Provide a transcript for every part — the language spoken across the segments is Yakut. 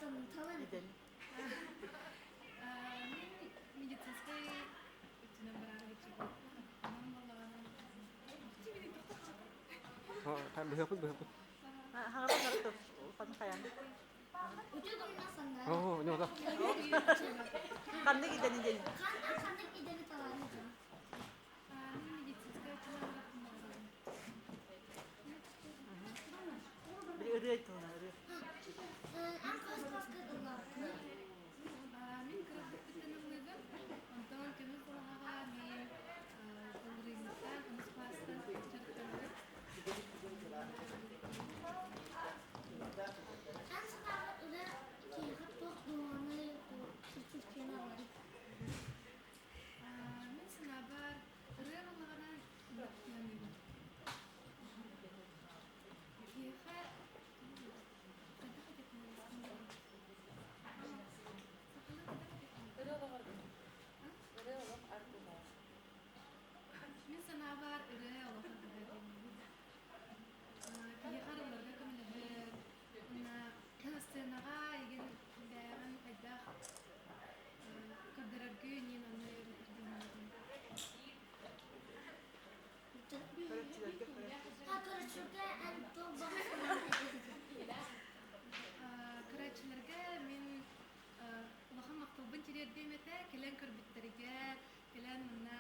Идэни. Мин медицинскэй өттүнэн бараары Быһыахпыт, быһыахпыт. Хаҥара сарытып, улахан хайан. Оо, не ота. Ханнык идэни диэн? Ханнык идэни талаары Мин медицинскэй өттүнэн барар Били ырыа туһунан ырыа. Мин кырабыттан ыллыыбын. Онтон көмүс балаһаҕа мин былырыыҥҥыттан онус класстан дьарыктанабын. Мин санаабар, ырыа ыллаҕына дьарыктаныыбын. Киһиэхэ хайдах Мин санаабар, ырыа олох аргыһа диэн. Киһиэхэ арылларга көмөлөһөр, уонна сценаҕа эйигин бэйэҕин хайдах көрдөрөргүн иин онно үөрэтэр диэн. Көрөччүлэргэ Көрөөччүлэргэ мин улахан махталбын тириэрдиэм этэ. Кэлэн көрбүттэригэр, кэлэн манна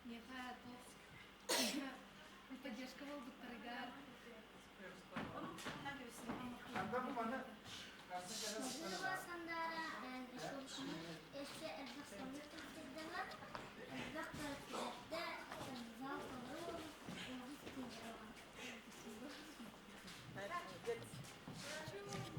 миэхэ туох поддержка буолбуттарыгар.